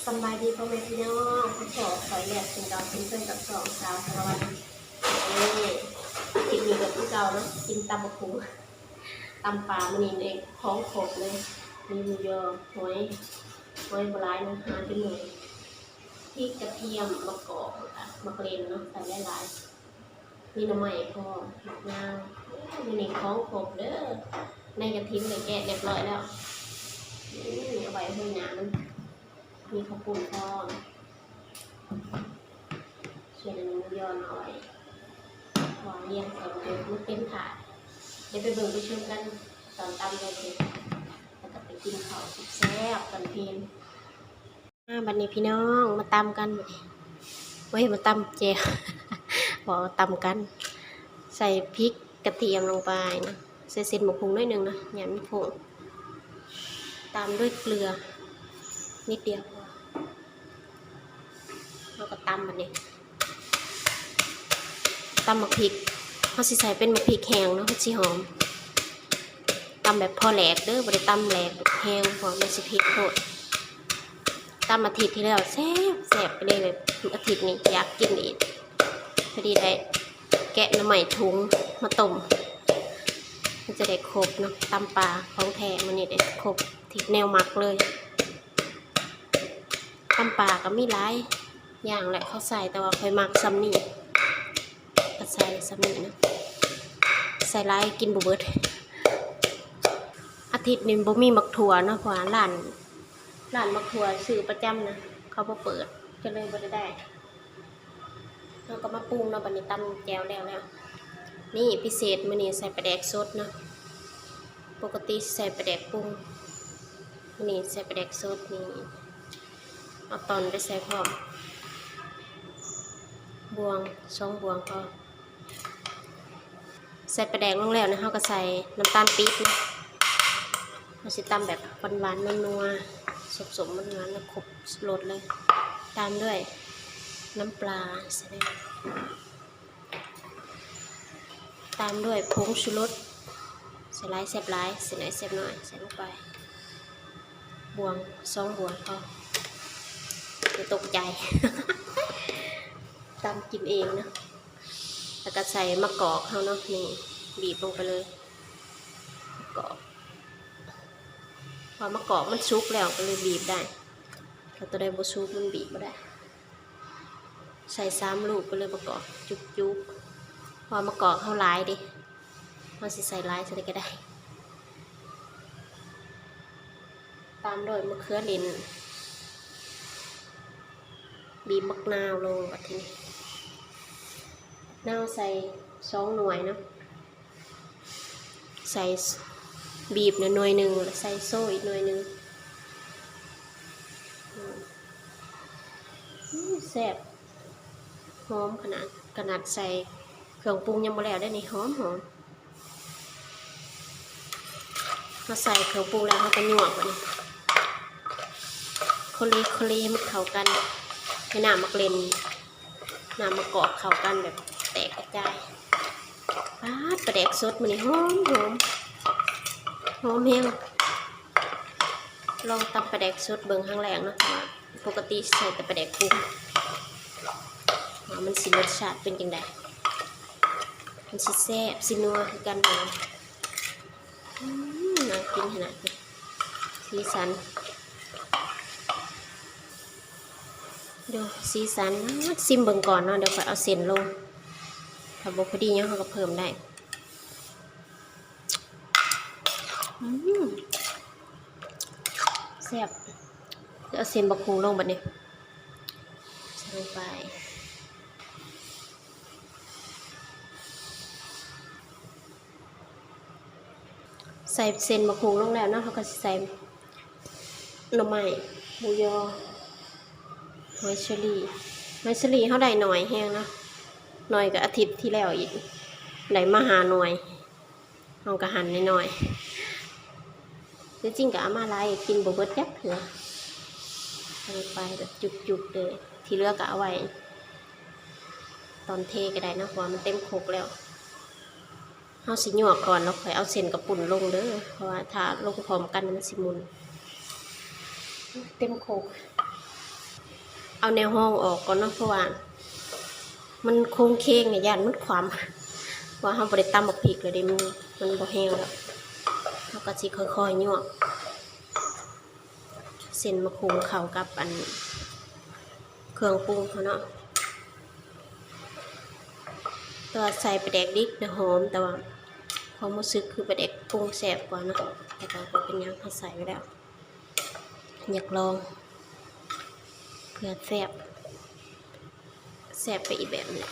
ສຳບາຍດີພໍ່ແມ່ພີ່ນ້ອງ ພົບພໍ້ຂ້ອຍແລ້ວຄືເກົ່າເຊັ່ນເຄີຍກັບຊ່ອງສາວສາລະວັນ. ນີ້ ຄລິບນີ້ກໍຄືເກົ່າເນາະ ກິນຕຳບັກຫຸ່ງ ຕຳປາ. ມື້ນີ້ເອງຂອງຄົບເລີຍ ມີໝູຢໍ ຫອຍ ຫອຍບໍ່ຫຼາຍນະ ຫາແຕ່ໝູ ພິກ ກະທຽມ ໝາກກອກ ແລ້ວກະໝາກເລັ່ນເນາະ ໃສ່ຫຼາຍໆ. ມີໜໍ່ໄມ້ພ້ອມ ໝາກນາວ. ໂອ້ ມື້ນີ້ຂອງຄົບເດີ້ ໃນກະຖິນກໍແກະຮຽບຮ້ອຍແລ້ວ. ນີ້ ເອົາໄວ້ໂຮຍໜ້າມັນ ມີເຂົ້າປຸ້ນພ້ອມ. ສ່ວນອັນນີ້ໝູຢໍເອົາໄວ້ວາງລຽງໃສ່ໝົດເລີຍ ມັນເຕັມຖາດ. ດຽວໄປເບິ່ງໄປຊົມກັນຕອນຕຳເລີຍ ແລ້ວກໍໄປກິນເຂົ້າແຊບໆ ຕອນເພນ. ມາບັດນີ້ພີ່ນ້ອງ ມາຕຳກັນ ເວີ້ຍ ມາຕຳແຈ່ວ ເວົ້າຕຳກັນ ໃສ່ພິກ ກະທຽມລົງໄປນະ ໃສ່ເສັ້ນໝາກຫຸ່ງໜ້ອຍໜຶ່ງນະ ຢ້ານມັນໂພງ ຕາມດ້ວຍເກືອນິດດຽວ ເຮົາກໍຕຳບັດນີ້ ຕຳໝາກພິກ ເຮົາຊິໃສ່ເປັນໝາກພິກແຫ້ງເນາະ ມັນຊິຫອມ. ຕຳແບບພໍແຫຼກເດີ້ ບໍ່ໄດ້ຕຳແຫຼກແຮງ ເພາະວ່າມັນຊິເຜັດໂພດ. ຕຳອາທິດທີ່ແລ້ວແຊບ ແຊບໄປເລີຍ ແບບອາທິດນີ້ຢາກກິນອີກ. ພໍດີໄດ້ແກະໜໍ່ໄມ້ຖົງມາຕົ້ມ ມັນຈະໄດ້ຄົບເນາະ ຕຳປາຂອງແທ້. ມື້ນີ້ໄດ້ຄົບທຸກແນວມັກເລີຍ. ຕຳປາກໍມີຫຼາຍຢ່າງແຫຼະເຂົາໃສ່ ແຕ່ວ່າຂ້ອຍມັກຊ່ຳນີ້ ກໍໃສ່ຊ່ຳນີ້ນະ ໃສ່ຫຼາຍກິນບໍ່ເບິດ. ອາທິດນີ້ບໍ່ມີໝາກຖົ່ວເນາະ ເພາະວ່າຮ້ານ ຮ້ານໝາກຖົ່ວຊື້ປະຈຳນະ ເຂົາບໍ່ເປີດ ກໍເລີຍບໍ່ໄດ້ໄດ້. ເຮົາກໍມາປຸງເນາະ ບັດນີ້ຕຳແຈ່ວແລ້ວແລ້ວ. ນີ້ພິເສດມື້ນີ້ໃສ່ປາແດກສົດເນາະ ປົກກະຕິໃສ່ປາແດກປຸງ ມື້ນີ້ໃສ່ປາແດກສົດ. ນີ້ ເອົາຕອນໄປໃສ່ພ້ອມ ບ່ວງສອງບ່ວງພໍ. ໃສ່ປາແດກລົງແລ້ວນະ ເຮົາກໍໃສ່ນ້ຳຕານປີບນະ ເຮົາຊິຕຳແບບຫວານໆ ນົວໆ ສົ້ມໆ ຫວານໆ ແລ້ວຄົບລົດເລີຍ. ຕາມດ້ວຍນ້ຳປາ ໃສ່ ຕາມດ້ວຍຜົງຊູລົດ ໃສ່ຫຼາຍແຊບຫຼາຍ ໃສ່ໜ້ອຍແຊບໜ້ອຍ ໃສ່ລົງໄປ ບ່ວງສອງບ່ວງພໍ ຢ່າຕົກໃຈ ຕຳກິນເອງເນາະ. ແລ້ວກໍໃສ່ໝາກກອກເຮົາເນາະ ນີ້ ບີບລົງໄປເລີຍ ໝາກກອກ ເພາະໝາກກອກມັນສຸກແລ້ວ ກໍເລີຍບີບໄດ້ ຖ້າຕົວໃດບໍ່ສຸກມັນບີບບໍ່ໄດ້. ໃສ່ສາມລູກໄປເລີຍ ປະກອບຈຸກໆ ເພາະວ່າມະກອກເຮົາຫຼາຍເດ້ ເຮົາຊິໃສ່ຫຼາຍສ່ຳໃດກໍໄດ້. ຕາມດ້ວຍມະເຂືອເຫຼັ້ນ ບີບບັກນາວລົງ ບັດທີນີ້ ນາວໃສ່ສອງໜ່ວຍເນາະ. ໃສ່ ບີບໜ່ອຍໜຶ່ງ ແລ້ວໃສ່ໂຊອີກໜ່ອຍໜຶ່ງ. ອືມ ແຊບ ຫອມຂະໜາດ ຂະໜາດໃສ່ເຄື່ອງປຸງຍັງບໍ່ແລ້ວເດ້ນີ້ ຫອມໆ. ເຮົາໃສ່ເຄື່ອງປຸງແລ້ວ ເຮົາກໍຫຍວກບັດນີ້ ໂຄເລໂຄເລໃຫ້ເຂົ້າກັນ ໃຫ້ນ້ຳໝາກເລັ່ນ ນ້ຳມະກອກເຂົ້າກັນແບບແຕກກະຈາຍ. ປາດ ປາແດກສົດມື້ນີ້ຫອມໆ ຫອມແຮງ. ລອງຕຳປາແດກສົດເບິ່ງຄັ້ງແລກເນາະ ເພາະວ່າປົກກະຕິໃສ່ແຕ່ປາແດກປຸງ ວ່າມັນຊິລົດຊາດເປັນຈັ່ງໃດ. ມັນຊິແຊບຊິນົວຄືກັນບໍ່? ອືມ ໜ້າກິນຂະໜາດນີ້ ສີສັນ. ດູສີສັນ ຊິມເບິ່ງກ່ອນເນາະ ດຽວຂ້ອຍເອົາເສັ້ນລົງ ຖ້າບໍ່ພໍດີຫຍັງເຮົາກໍເພີ່ມໄດ້. ອືມ ແຊບ. ເອົາເສັ້ນບັກຫຸ່ງລົງບັດນີ້ ໃສ່ລົງໄປ. ໃສ່ເສັ້ນບັກຫຸ່ງລົງແລ້ວເນາະ ເຮົາກໍຊິໃສ່ໜໍ່ໄມ້ ໝູຢໍ ຫອຍເຊີຣີ. ຫອຍເຊີຣີເຮົາໄດ້ໜ້ອຍແຮງເນາະ ໜ້ອຍກວ່າອາທິດທີ່ແລ້ວອີກ ໄດ້ມາຫ້າໜ່ວຍ ເຮົາກໍຫັນໜ້ອຍໆ. ທີ່ຈິງກໍເອົາມາຫຼາຍ ກິນບໍ່ເບິດຈັກເທື່ອ ໃສ່ໄປແບບຈຸກໆເລີຍ ທີ່ເຫຼືອກໍເອົາໄວ້ຕອນເທກໍໄດ້ເນາະ ເພາະວ່າມັນເຕັມຄົກແລ້ວ. ເຮົາຊິຫຍວກກ່ອນ ແລ້ວຄ່ອຍເອົາເສັ້ນກະປຸ້ນລົງເດີ້ ເພາະວ່າຖ້າລົງພ້ອມກັນມັນຊິໝຸ່ນ ເຕັມຄົກ. ເອົາແນວຮອງອອກກ່ອນເນາະ ເພາະວ່າມັນໂຄງເຄງ ຢ້ານມັນຂວ້ຳ ເພາະວ່າເຮົາບໍ່ໄດ້ຕຳບັກພິກແລ້ວເດ້ ມັນ ມັນບໍ່ແຮງແລ້ວ. ເຮົາກໍຊິຄ່ອຍໆຍົວະເສັ້ນໝາກຫຸ່ງເຂົ້າກັບອັນ ເຄື່ອງປຸງເຮົາເນາະ. ແຕ່ວ່າໃສ່ປາແດກດິບນະຫອມ, ແຕ່ວ່າຄວາມຮູ້ສຶກຄືປາແດກປຸງແຊບກວ່າເນາະ, ແຕ່ກໍບໍ່ເປັນຫຍັງ ເຮົາໃສ່ໄວ້ແລ້ວ. ຢາກລອງເພື່ອແຊບ, ແຊບໄປອີກແບບໜຶ່ງ.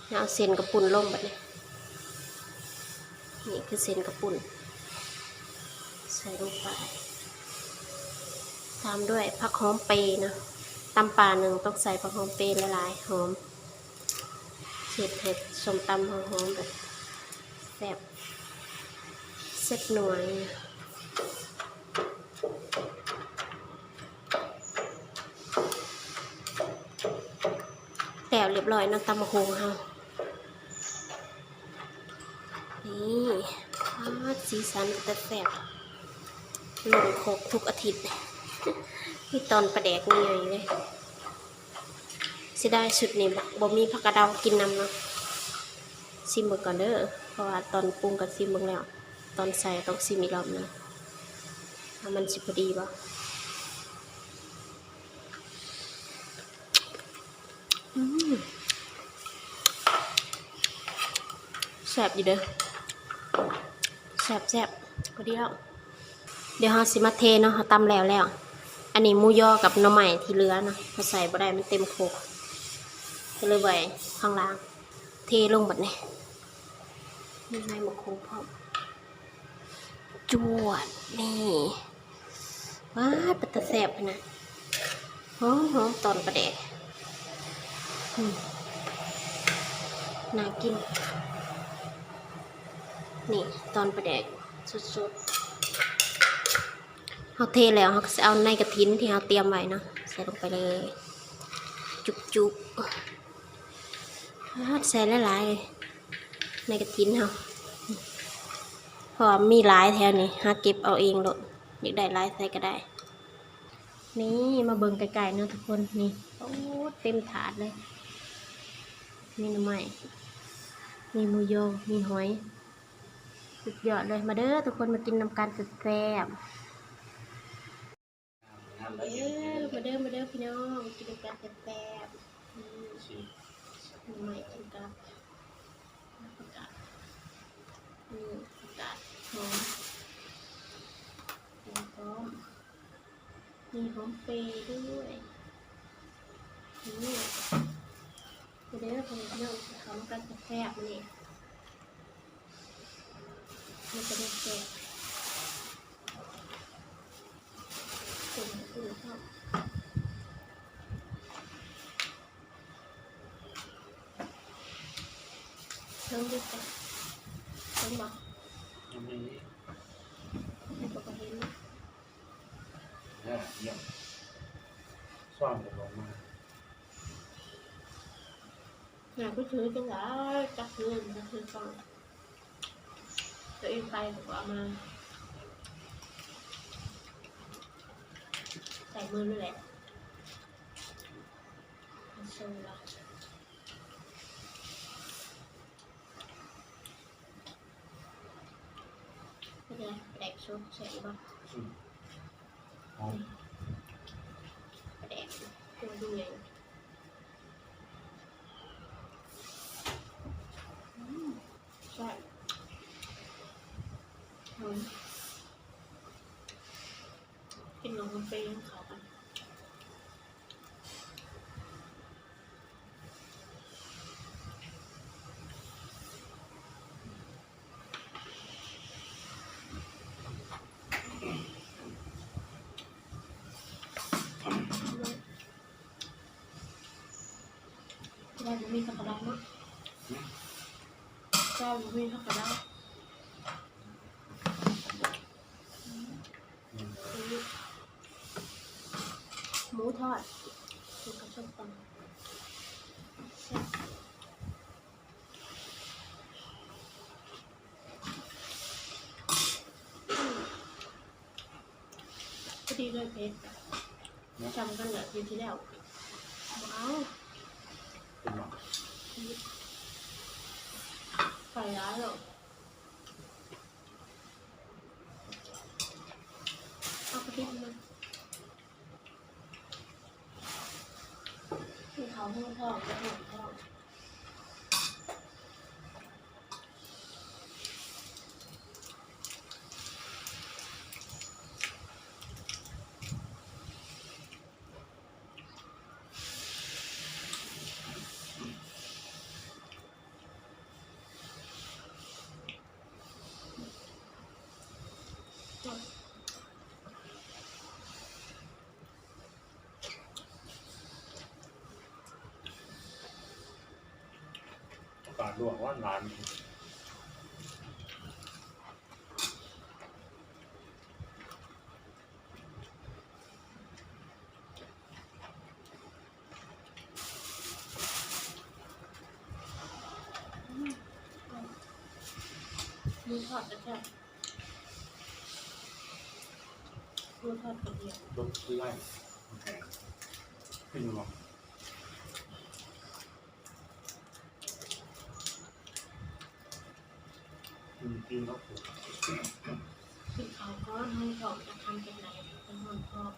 ແລ້ວເອົາເສັ້ນກະປຸ້ນລົງບັດນີ້. ນີ້ຄືເສັ້ນກະປຸ້ນ ໃສ່ລົງໄປ ຕາມດ້ວຍຜັກຫອມເປເນາະ. ຕຳປາໜຶ່ງຕ້ອງໃສ່ຜັກຫອມເປຫຼາຍໆ ຫອມ ເຮັດໃຫ້ສົ້ມຕຳເຮົາຫອມແບບແຊບ ແຊບນົວ. ແລ້ວລຽບຮ້ອຍເນາະ ຕຳບັກຫຸ່ງເຮົາ. ນີ້ ປາດ ສີສັນເປັນຕາແຊບ ລົງຄົກທຸກອາທິດ ມີຕອນປາແດກໃຫຍ່ໆເລີຍ. ເສຍດາຍຊຸດນີ້ບໍ່ ບໍ່ມີຜັກກະເດົາກິນນຳເນາະ. ຊີມເບິ່ງກ່ອນເດີ ເພາະວ່າຕອນປຸງກໍຊີມເບິ່ງແລ້ວ, ຕອນໃສ່ຕ້ອງຊີມອີກລອບໜຶ່ງ ວ່າມັນຊິພໍດີບໍ່. ອືມ ແຊບຢູ່ເດີ ແຊບໆ ພໍດີແລ້ວ. ດຽວເຮົາຊິມາເທເນາະ, ເຮົາຕຳແລ້ວແລ້ວ. ອັນນີ້ໝູຢໍກັບໜໍ່ໄມ້ທີ່ເຫຼືອເນາະ ເຮົາໃສ່ບໍ່ໄດ້ ມັນເຕັມຄົກ ກໍເລີຍໄວ້ຂ້າງລ່າງ. ເທລົງບັດນີ້ ມີໃບໝາກຫຸ່ງພ້ອມ ຈວດ ນີ້ ວ້າ ເປັນຕາແຊບຂະໜາດ ຫອມໆ ຕອນປາແດກ ອືມ ໜ້າກິນ. ນີ້ຕອນປາແດກສົດໆ ເຮົາເທແລ້ວ ເຮົາກໍຊິເອົາໃນກະຖິນທີ່ເຮົາຕຽມໄວ້ເນາະ ໃສ່ລົງໄປເລີຍ ຈຸກໆ. ປາດ ໃສ່ຫຼາຍໆ ໃນກະຖິນເຮົາ ເພາະວ່າມີຫຼາຍແຖວນີ້ ຫາເກັບເອົາເອງໂລດ, ຢາກໄດ້ຫຼາຍໃສ່ກໍໄດ້. ນີ້ ມາເບິ່ງໃກ້ໆເນາະທຸກຄົນ ນີ້ ໂອ້ ເຕັມຖາດເລີຍ ມີໜໍ່ໄມ້ ມີໝູຢໍ ມີຫອຍ ສຸດຍອດເລີຍ. ມາເດີທຸກຄົນ ມາກິນນຳກັນແຊບໆ. ເອີ ມາເດີ ມາເດີພີ່ນ້ອງ ກິນນຳກັນແຊບໆ. ນີ້ ໜໍ່ໄມ້ກິນກັບຜັກກາດ ນີ້ ຜັກກາດຫອມ ແລ້ວກໍມີຫອມເປດ້ວຍ. ນີ້ ມາເດີພໍ່ແມ່ພີ່ນ້ອງ ກິນເຂົ້ານຳກັນແຊບໆ ມື້ນີ້. ມັນຈະໄດ້ແຊບ ເປັນ ເປັນ ເທິງເດ້ ເທິງບໍ່? ຍັງບໍ່ເຫັນ ມັນກໍບໍ່ເຫັນເນາະ. ເອີ ຢ້ຽມ ຊ້ອນກໍບໍ່ມາ. ຫຍັງ ໄປຖືຈັ່ງໃດ ຈັກຖື ຈັກຖືກ້ອງ ຕົວເອງໄປກໍບໍ່ເອົາມາ ໃສ່ມືນີ້ແຫຼະ ໂຊລະ. ເປັນໄງ ປາແດກສົດແຊບຢູ່ບໍ່? ອືມ ຫອມ ປາແດກຕົວໃຫຍ່. ອືມ ແຊບ ຫອມ ກິນກັບກາເຟເຂົ້າກັນ. ແຕ່ວ່າບໍ່ມີຜັກກະດາວເນາະ ແຕ່ວ່າບໍ່ມີຜັກກະດາວ. ອືມ ໝູທອດ ກິນກັບສົ້ມຕຳ ແຊບ. ພໍດີເລີຍ ເຜັດ. ຈຳກັນແຫຼະ ປີທີ່ແລ້ວ ບໍ່ເອົາ ເປັນຫຍັງ? ໃສ່ຫຼາຍແລ້ວ ເອົາກະຕິບມາ ກິນເຂົ້າໂຮງທ້ອງ ກະໂຮງທ້ອງ. ປາກລວກຫວານໆ. ໝູທອດກະແຊບ ໝູທອດກະແຊບ ລົດຄືໄດ້ ກິນບໍ່? ກິນ ກິນເນາະ ກິນເຂົ້າກ່ອນ ຮ້ອນທ້ອງ ຈັກຄຳຈັກໃດ ມັນຮ້ອນທ້ອງ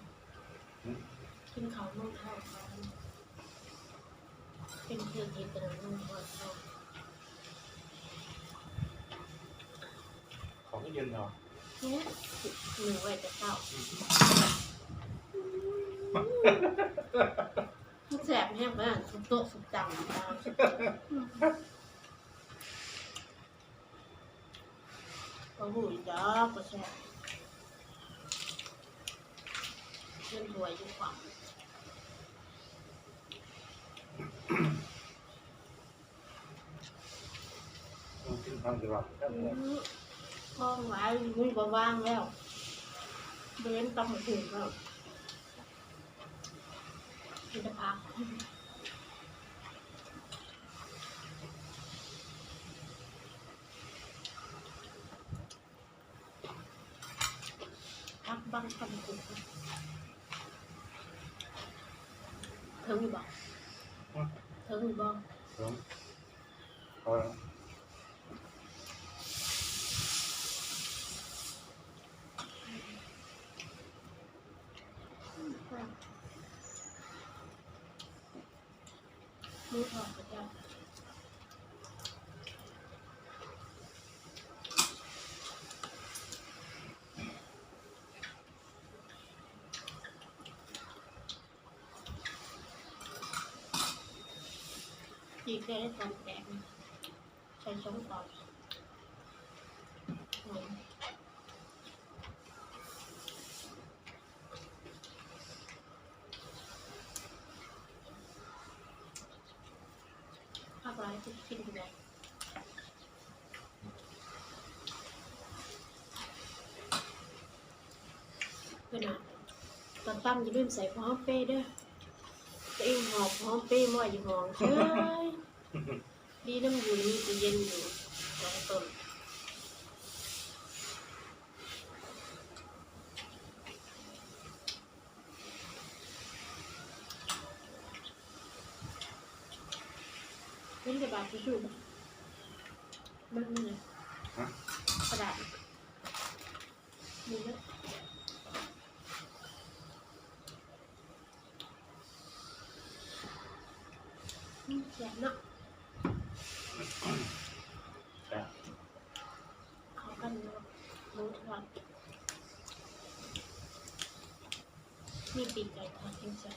ກິນເຂົ້າ ຮ້ອນທ້ອງກ່ອນ ເປັນເຄື່ອງທີ່ເປັນ ຮ້ອນທ້ອງ ເຂົ້າກໍເຢັນເນາະ ເຮັດ ໜຶ້ງໄວ້ແຕ່ເຊົ້າ ມັນແຊບແຮງປານນັ້ນ ສຸບໂຕະສຸບຕັງ ບໍ່ຮູ້ຈັກວ່າແຊບ ເປັນຖ້ວຍຢູ່ຂວ້າງ ຕ້ອງກິນທາງທີ່ວ່າ ອືມ ຂອງຫຼາຍ ມີບໍ່ວາງແລ້ວ ບໍ່ເຫັນຕຳບັກຫຸ່ງແລ້ວ ມີແຕ່ຜັກ. ພັກບັງຄຳກຸດ ເຖິງຢູ່ບໍ່? ຮະ? ເຖິງຢູ່ບໍ່? ເຖິງ ເອີ. ໝູທອດກະແຊບ ປີກໄດ້ຕອນແຕກ ໃສ່ສອງຕອນ ຫອມ. ຜັກຫຼາຍ ກິນບໍ່ໄດ້ ເພິ່ນວ່າ ຕອນຕຳຢ່າລືມໃສ່ຫົວຫອມເປເດີ ຕົວເອງຫອບຫົວຫອມເປມາໄວ້ຢູ່ຫ້ອງເຊີຍ ດີນຳຢູ່ມີຕູ້ເຢັນຢູ່ສອງຕົ້ນ. ເຫັນແຕ່ບາດທິຊູ່ ເບິ່ງນີ້ນະ ຮະ? ກະດາດ ນີ້ນະ ອືມ ແຊບເນາະ ແຊບ ເຂົ້າກັນເນາະ ໝູທອດ. ມີປີກໄກ່ທອດແຮງແຊບ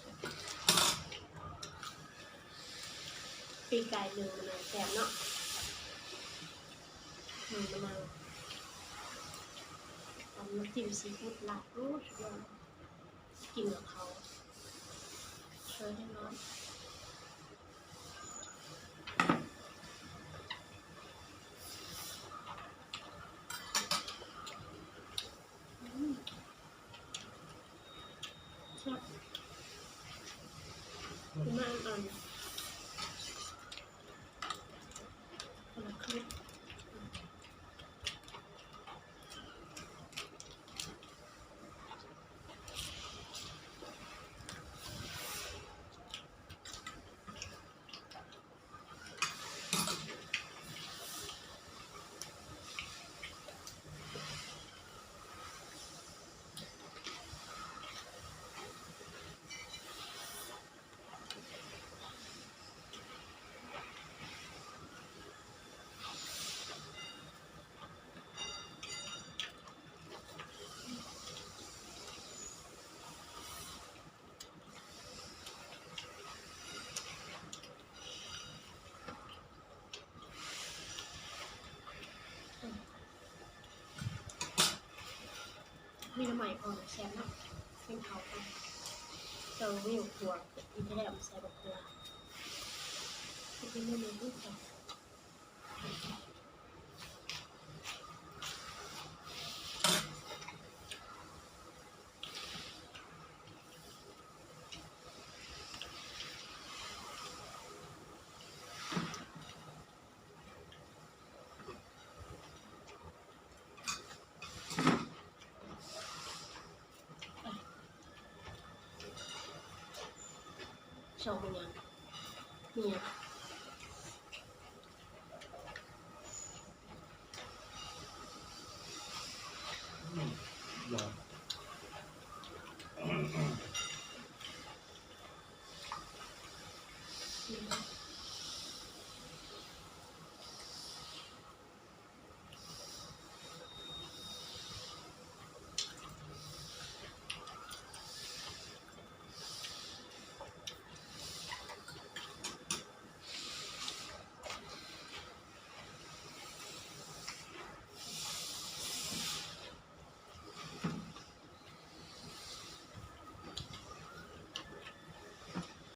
ປີກໄກ່ໜຶ້ງມະນາວແຊບເນາະ ໜຶ້ງມະນາວ ຕຳນ້ຳຈິ້ມຊີຟູດລາດ ໂອ້ ສຸດຍອດ ກິນກັບເຂົ້າ ເຊີນແນ່ນອນ. ອືມ ແຊບ ກິນມາອັນ ຄົນລະຄຶດ. ມີໜໍ່ໄມ້ອ່ອນແຊບເນາະ ກິນເຂົ້າກັນ. ເຈົ້າມີບັກຖົ່ວ ກິນແທ້ແລ້ວໃສ່ບັກເຂືອ ກິນເມນູນີ້ຄືກັນ. ຊອກເປັນຫຍັງ? ມີຫຍັງ?